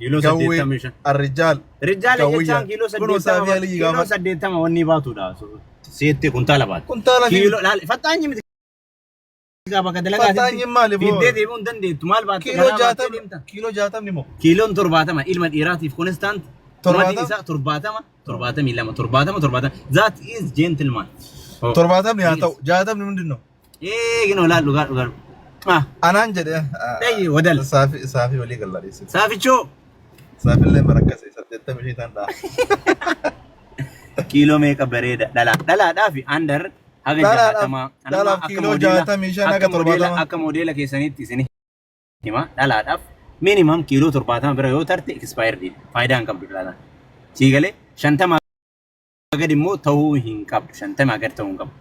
Kiiloo Gawwee. 85. Arrijaal. Rijaala Gawwiyyaa. jechaan kiiloo Kunoo 80 saafii aliyyi kiiloo gaafadhu. 80 wanni baatudha. Seettee kuntaala baata. Kuntaala fi Kiiloo laal faxxaanyi miti gaa bakka dalagaatitti. Faxxaanyi maali boo? Fiddee deemuu hin dandeettu maal baatte Kiiloo garaa baattee 60 deemta. kiiloo 60 moo? Kiiloon 70 ilma dhiiraatiif constant. 70? Maatiin isaa 70, 72, 70, 70. That is gentleman. Oh. 70 haa ta'u. 60 ምንድን ነው? Ee ginoo laal dhugaa dhugaa. Ah, Anaan jedhe. Dhayyi wadal. Saafii saafii walii gallaa dhiyeessite. Saafichoo. Saafillee barakkase 85 tan dhaa. Kiiloo meeqa bareeda dhalaa dhalaadhaa fi under haga 60. Dhalaaf kiiloo 65 haga 70. Akka moodeela keessanitti isin hima dhalaadhaaf minimum kiiloo 70 bira yoo tarte expired faayidaa hin qabdu dhalaan. Sii galee 50 gad immoo ta'uu hin qabdu 50 gad ta'uu hin qabdu.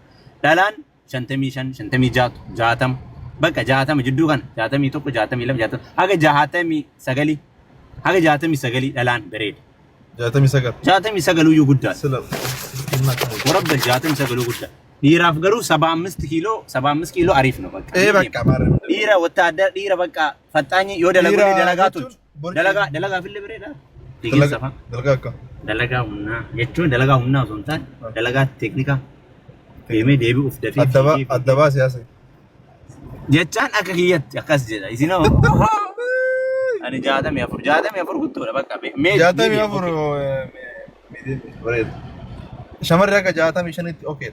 Dhalaan 55 56 60 bakka 60 jidduu kana 61 62 60 haga 69 haga 69 dhalaan bareeda. 69. 69 iyyuu guddaadha. Sila. Warabba 69 guddaa. Dhiiraaf garuu 75 kiiloo 75 kiiloo ariif ነው በቃ። Ee bakka maarree. Dhiira ወታደር dhiira bakka faxxaanyi yoo dalagu Dhiira dalagaa jechuun tolchu. borcii. Dalagaa dalagaaf illee bareeda. Fiiginsa fa'a. Dalagaa akka. Dalagaa humnaa jechuun dalagaa humnaa osoo hin taane dalagaa teeknikaa deemee deebi'uuf dafee Addabaa fiigee addabaa siyaasa. Jechaan akka kiyyatti akkas jedha. Isinoo ani 64 64 guttuudha bakka mee 64 bareeda. Shamarri akka 65tti okee.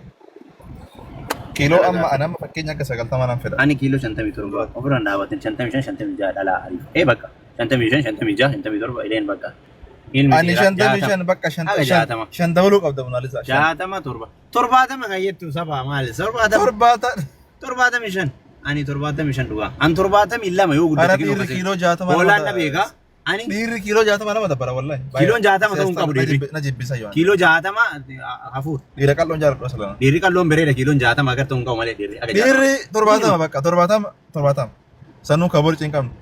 Kiiloo amma ani amma fakkeenya akka 90 nan fedha. Ani kiiloo 57 ofirraan dhaabatin 55 56 dhalaa ariif. Ee bakka 55 56 57 ileen bakka. Ilmi Ani dhiiraa 55 bakka Haga 60. 5 dabaluu qabda Munaalisaa. 60 7 70 kan jettu saba maali? 70 70. 75 ani 75 dhugaa. An 72 yoo Ana guddate kiiloo dhiirri kasee. kiiloo 60 Hoolaan nama na beeka. Ani Dhiirri kiiloo 60 nama dabbara wallahi. Kiiloon 60 ta'uu hin qabu dhiirri. Na jibbisa yoo. Kiiloo 60 hafuur. Dhiira qal'oon jaalladhu aslan. Dhiirri qal'oon bareeda kiiloon 60 agar ta'uu hin qabu malee dhiirri. Aga 60. Dhiirri 70 bakka 70 70. Sanuu ka borci hin qabne.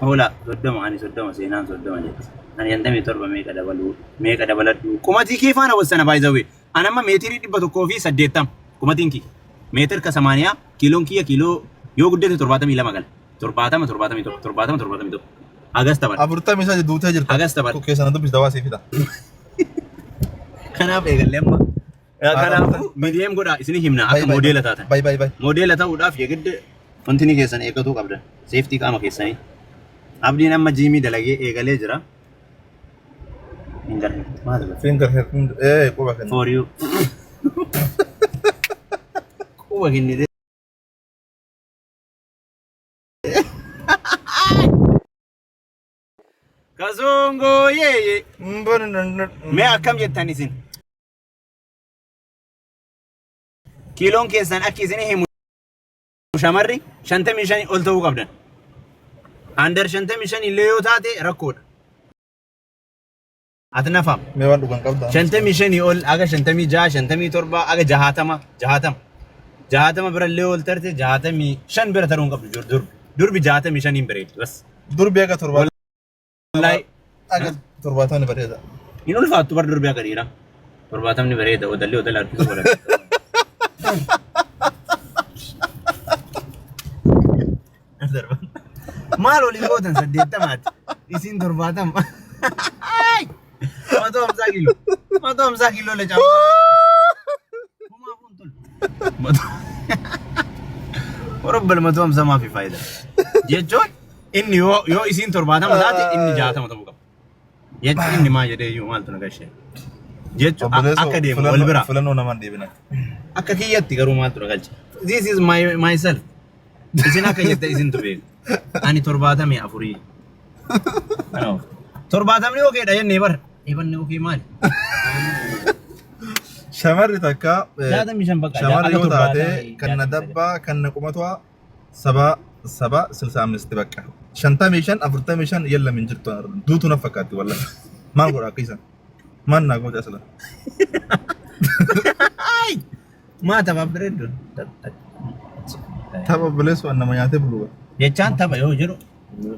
Hoola 30 ani 30 seenaan 30 jetti. Ani 57 meeqa dabaluu meeqa dabaladhu. Qumatii kee faana wassana by the way. An amma meetirii 180 qumatiin kiyya. Meetir ka samaaniyaa kiiloon kiyya kiiloo yoo guddate 72 gala. 70 71 70 71. Hagas taphadha. 43 duutee jirta. Hagas taphadha. Keessa na dubbis dawaa sii fida. Kanaaf eegalle amma. Kanaafuu miidiyeem godhaa isin himna akka moodeela taatan. Bay bay bay. Moodeela ta'uudhaaf yegidd wanti ni keessan eeggatuu qabdan. Seeftii qaama keessanii. Abdiin amma jiimii dalagee eegalee jira. Finger maal godha? Finger head ee quba kenna. For you. Quba kennite. Kasungoo yeeye. Mee akkam jettan isin? Kiiloon keessan akki isin himu shamarri 55 ol ta'uu qabdan. Under 55 illee yoo taate rakkoodha. Ati nafaam. Mee waan dhugan qabda. 55 ol aga 56, 57 aga 60, 60. 60 bira illee ol tarte 65 bira taruu hin qabdu durbi. Durbi 65 hin bareeddi bas. Durbi aga 70. Wallahi Aga 70 bareeda. Hin ulfaattu bar durbi akka dhiiraa. 70 bareeda odallee odala harkisuu godhata. Maal waliin gootan 80ti? Isin 70. 150 kiiloo. 150 kiiloo lecaa. Homaa fuun tolu. Warabbal 150 maafi faayida. Jechuun inni yoo isiin 70 taate inni 60 ta'uu qaba. Jechuun inni maa jedhee iyyuu maaltu na gashee. Jechuun akka deemu wal bira. Filannoo namaan deebina. Akka kiyyatti garuu maaltu na galche. This is my myself. Isin akka jette isintu beeka. Ani 74. Kanaaf 70 okeedha jennee bara. Eebanni okee maali? Shamarri takka 65 bakka shamarri aga yoo taate 70 kan na 69. dabbaa kan na qumatwaa saba saba 65 bakka. 55 45 yallam hin jirtu duutu na fakkaatti wallahi. Maal godha akka isaan? Maal naa goota asla? Maa tapha bareedu. Tapha obboleessu waan nama nyaatee bulu. Jechaan tapha yoo jedhu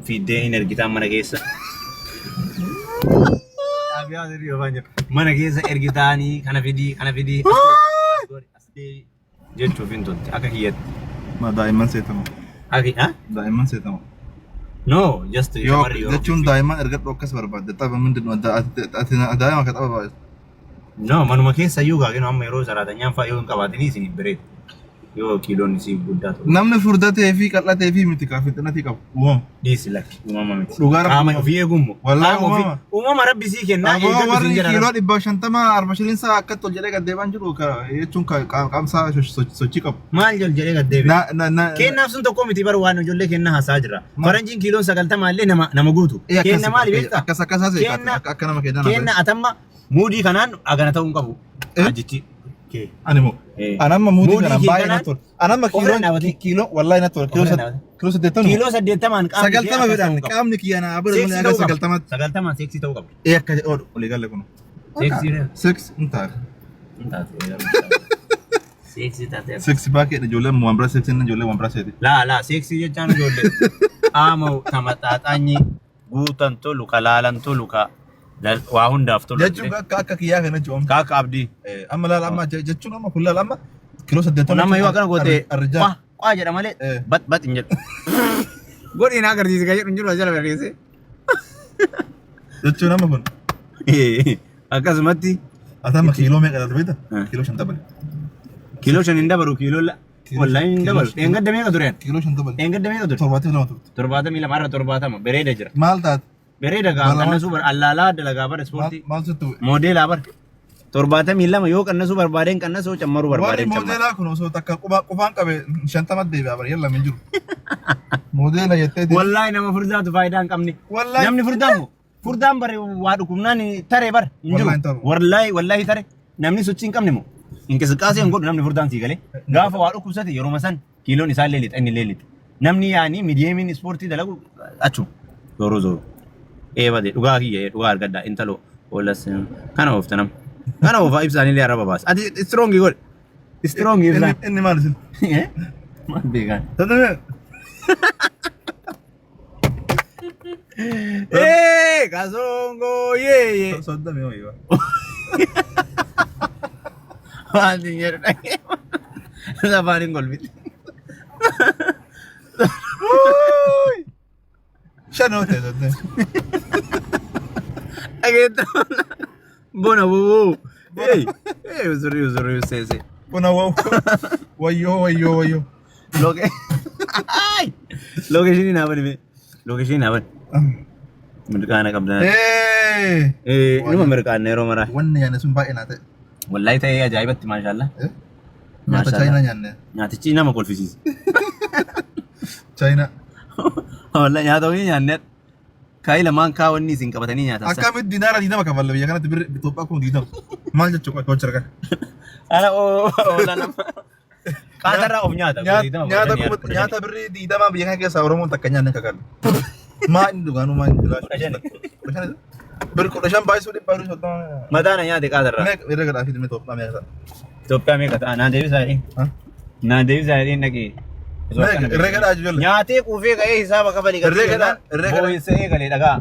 fiiddee hin ergitaan mana keessa. Xaabiyaa sirrii yookaan jedhu. Mana keessa ergitaanii kana fidii kana fidii as godhi as deebi jechuuf hin tolti akka kiyyatti. Ma daa'imman seetamu. Akka ha? Daa'imman seetamu. No, just Yoo shamarri yeroo jechuun daa'imman ergadhu akkas barbaadde tapha mindin ati daa'ima akka tapha baay'isu. No, manuma keessa iyyuu gaaginu amma yeroo saraatanyaan fa'aa yoo hin qabaatinii isin bareedu. Yoo kiiloon isii guddaa ta'u. Namni furdatee fi qal'atee fi miti kaa fixinatii qabu uumama. Dhiisi lakki uumama miti. Dhugaa rabbi Qaama uumama. ofii eegummo. Wallaahi Qaama ofii uumama. uumama rabbi sii kennaa Aboo eeggadhu warri siin jedha kiiloo rabbi. 550 arba shiliinsaa akkatti ol jedhee gad deebaan jiru jechuun qaamsaa sochii qabu. Maal jol jedhee gad deebi'e. Na na na Kennaaf sun tokko miti bar waan ijoollee kennaa haasaa jira. Ma- Faranjiin kiiloon 90 illee nama guutu. Eh, akkas Kenna maali beektaa? akkas akkas haasa'e Kenna akka nama kennaa kenna atamma muudii kanaan agana ta'uu hin qabu. Eh? Ajichi. Kee. Ani moo Eh. Ani amma muudii Muudii kanaan kee baay'ee kanaan natti tola. Ani amma ofirra kiiloo dhaabatee. kiiloo wallahi natti tola. Kiiloo Ofirra dhaabatee. kiiloo 80 Kiiloo 80n qaamni kee 90 akkas ta'uu fedhan hin qabu. qaamni kiyya naa bira Seeksii malee aga ta'uu qaba. 90tti. 90n seeksii ta'uu qabdi. Ee akka oolu olii galle kun. Seeksii ree. Six hin taate. Hin taate. Seeksii taate. Six baakee ijoolleen waan bira seeksiin ijoolleen waan bira seeti. Laa laa seeksii jechaan ijoollee qaama tamaxaaxaanyi guutan tolu ka laalan tolu ka waa hundaaf tolu. Jechuun akka kiyyaa kana jechuun. Ka akka abdii. Amma laala amma jechuun amma kun laala amma kiiloo 80. Kun amma yoo akkana goote Arrijaa. qaa qaa jedha malee bat bat hin jedhu. Godhi na agarsiisi ka jedhu hin jiru as jala barreesse. Jechuun amma kun. Akkasumatti Ati amma kiiloo meeqa dhaltu beektaa? Kiiloo 50. Kiiloo 5 hin dabalu kiiloo wallahi hin dabalu. Dheengadda meeqa ture? Kiiloo 50. Dheengadda meeqa ture? 72 turte. 72 irra 70 bareeda jira. Maal taate? Bareeda gaa Maal qannasuu bar allaalaa dalagaa bara ispoortii. Maal sitti bu'e? Moodeelaa bara. 72 yoo qannasuu barbaadeen qannasuu cammaruu Warri barbaadeen cammara. moodeelaa kun osoo takka qufaan qabe 50 deebi'a bara yalla hin jiru. Moodeela jettee deebi. Wallaahi nama furdaatu faayidaa hin qabne. Wallaahi. Namni furdaan moo? Furdaan bare waa dhukkubnaan taree bara hin jiru. Wallaahi hin taru. Wallaahi wallaahi tare namni sochii hin qabne moo? Inqisqaasee hin godhu namni furdaan sii galee. Gaafa waa dhukkubsate yeroo san kiiloon isaa illee lixa inni illee lixa. Namni yaani miidiyeemiin ispoortii dalagu achuma zooroo zooroo. Ee bade dhugaa kiyya ee dhugaa argadhaa intalo oolas kana oofta nama. Kana oofaa ibsaan illee arraba baasa. Ati istroongi godhe. Istroongi ibsaan. Inni maal isin? Maal beekaan? Tadame. Ee kasongo yee. Soddami hoyi. Waan hin jedhu dhagee. Afaan hin golbite. Shan yoo ta'e soddami. Dhageetta. Bona boboo. Ee ee usurri usurri useese. Bona wow. Wayyoo wayyoo wayyoo. Loke. Lokeeshinii naa bani mee. Lokeeshinii naa bani. Mirqaana qabda. Ee. Ee inuma mirqaanna yeroo maraa. Wanni nyaanne sun baay'ee naa ta'e. Wallahi ta'ee ajaa'ibatti maashaallah. Eh? Nyaata Maashaallah. Chaayinaa nyaanne. Nyaatichi nama kolfisiisa. Chaayinaa. Wallahi nyaata ofii nyaanne. Kaayii lamaan kaa wanni isin qabatanii nyaatan san. Akkamitti dinaara 20 kafalla biyya kanatti birri Itoophiyaa kun 20. Maal jechuudha gocha argaa. Ana oola nama. Qaatarraa of nyaata. Nyaata birrii 20 biyya kana keessaa Oromoon takka nyaanne kakalu. Maa inni dhugaanuu maa inni 15. 15. Birri 15 baay'isuu 430. Mataa na nyaate qaatarraa. Meeqa herrega dhaafii dhimma Itoophiyaa meeqa ta'a? Itoophiyaa meeqa ta'a? Naa deebisaa jedheen. Naa deebisaa jedheen dhaqee. Meeqa herrega dhaa ijoollee? Nyaatee quufee ka'ee hisaaba kafali Herrega dhaa herrega dhaa. Boo'insa eegalee dhagaa.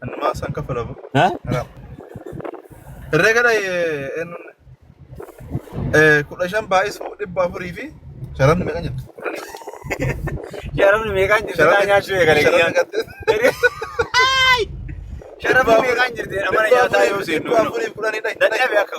Annumaa isaan kaffalamu. Ha? Herrega dha 15 baay'isuu 400 fi sharamni meeqa jirtu? Sharafni meeqaan jirti? Taa nyaachuu eegale. Sharamni Sharafni meeqaan jirti? Mana nyaataa yoo seennu. 410dha. Dadhabe akka